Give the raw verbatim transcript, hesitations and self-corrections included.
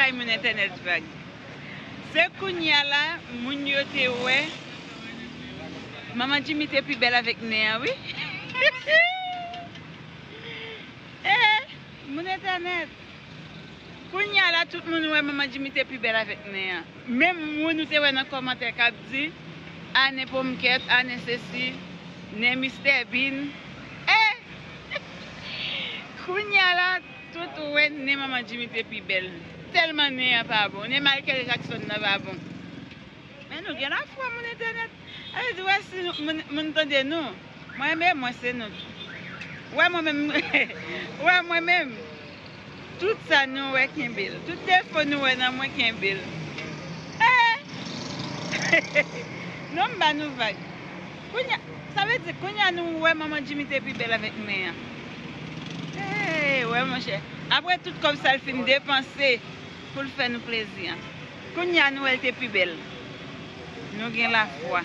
Moun entènèt vag. Se kounye a la, moun yo te wè Manman Jimmy te pi bèl avèk nen an, wi. Eh, moun entènèt. Kounye a la, tout moun wè Manman Jimmy te pi bèl avèk nen an. Menm moun ou te wè nan kòmantè k ap di, a nen Pomkèt, a nen sesi, nen Mistè Bin. Eh! Kounye a la, tout wè nen Manman Jimmy te pi bèl. Tèlman nen an pa bon. Nen Michael Jackson nan pa bon. Men nou gen lafwa, moun entènèt. Sa vle di, wè, si nou, moun, moun tande nou, mwen menm, mwen se nou. Wè mwen menm, wè mwen menm. Tout sa nou wè kenbe l. Tout defo nou wè nan mwen kenbe l. Eh! Non, m ba nou vag. Kounye a, sa vle di, kounye a nou wè Manman Jimmy te pi bèl avèk nen an. Eh, wè, monchè. Apre tout kòb sa l fin depanse pou l fè nou plezi an. Kounye a nou wè l te pi bèl. Nou gen lafwa.